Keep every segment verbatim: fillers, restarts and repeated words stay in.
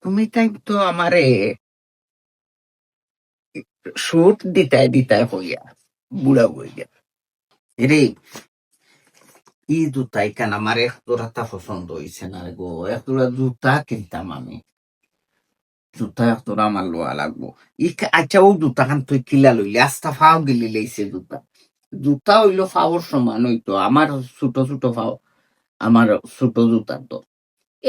তুমি তাই তো আমারে সুট দিতায় দিতায় কইয়া বুড়া অইয়া। এরে, ই জুতা ইখান আমার এক জোড়াতা পছন্দ অইছে না রে গো, এক জোড়া জুতা কিনতাম আমি। জুতা এক জোড়া আমার লওয়া লাগবো। ই কা-, আচ্ছা, অউ জুতা খান তুই কিলা লইলি? আস্তা ফাও গিলি লইছে জুতা। জুতা অইলো ফাওর সমান অইতো, আমার ছোট ছোট ফাও, আমার ছোট জুতা তো।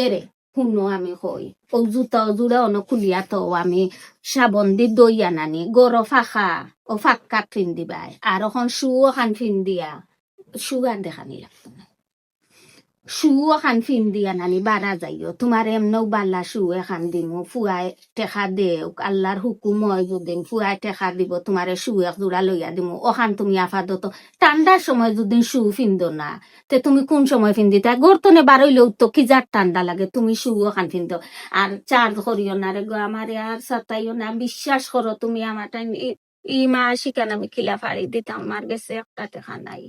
এরে, হুনো আমি কই, অউ জুতা অউ জুড়া অনো খুলিয়া তো আমি সাবন দি দইয়া নানি, গরো ফাঁকা, ও ফাঁকা ফিন্দিবায়। আর অখন শু অখান ফিন্দিয়া, শু আর দেখানি লাগতো না। শু অখান ফিন্দিয়া নানি বারা যাইও, তুমারে এমনেউ বালা শু এখান দিমু, ফুয়ায় টেকা দেউক, আল্লার হুকুম অয় যুদিন ফুয়ায় টেকা দিবো, তুমারে শু এক জুড়া লইয়া দিমু, অখান তুমি আপাতত ঠান্ডার সময় যুদিন শু ফিন্দো না, তে তুমি কুন সময় ফিন্দিতায়? ঘর তনে বারইলেউ তো কি যার ঠান্ডা লাগে, তুমি শু অখান ফিন্দো। আর চার্জ করিও না রে গো, আমারে আর সাতাইও না, বিশ্বাস করো তুমি আমার টাইম, ই, ই মাস ইখান আমি কিলা ফাড়ি দিতাম, আমার গেছে একটা টেকা নাই।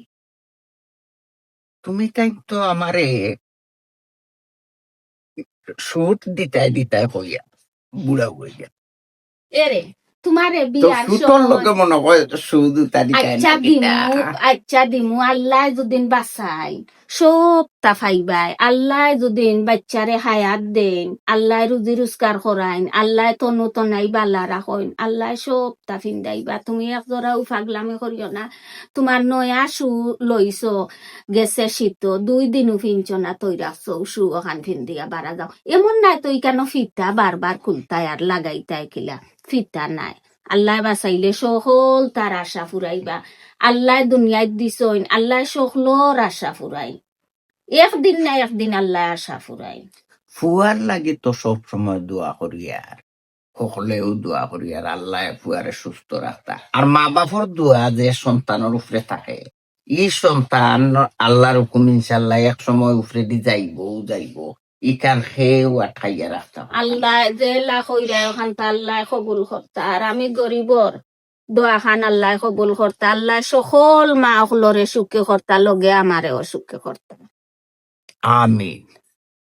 তুমি তাই তো আমারে সুট দিতায় দিতায় কইয়া বুড়া অইয়া। এরে, তুমারে তো বিয়ার সুটর সময় লগে মনে হয় সুদ উতা দিতায় আচ্ছা না দিমু, কিতা? আচ্ছা দিমু, আল্লায় যুদিন বাঁচাইন, সবতা ফাইবায়। আল্লায় যুদিন বাইচ্চারে হায়াত দেইন, আল্লায় রুজি রুজগার করাইন, আল্লায় তনু তনাই বালা রাখইন, আল্লায় সবতা ফিন্দাইবা। তুমি এক জোড়াও ফাগলামি করিও না। তুমার নয়া শু লইছো, গেছে শীত, দুই দিনও ফিনছো না, তই রাখছো শু অখান ফিন্দিয়া বারা যাও। এমন নায় তো ইখানো ফিতা বারবার খুলতায় আর লাগাইতায় কিলা, ফিতা নাই। আল্লায় বাঁচাইলে সকলতার আশা ফুরাইবা। আল্লায় দুনিয়াত দিছইন, আল্লায় সকলর আশা ফুরাইন। একদিন না একদিন আল্লায় আশা ফুরাইন। ফুয়ার লাগি তো সব সময় দোয়া করিয়ার, সকলেউ দোয়া করিয়ার, আল্লায় ফুয়ারে সুস্থ রাখতা। আর মা বাপর দোয়া যে সন্তানর উপরে থাকে, ই সন্তান আল্লার হুকুম ইনশাআল্লাহ এক সময় উপরেদি যাইবো, যাইবো। ইখান কেউ আটকাইয়া রাখতা পারতা না। আল্লায় যেলা কইরা অখানতা আল্লায় কবুল করতা। আর আমি গরিবর দোয়াখান আল্লায় কবুল করতা। আল্লায় সকল মা অকলরে সুখী করতা, লগে আমারেও সুখী করতা। আমিন।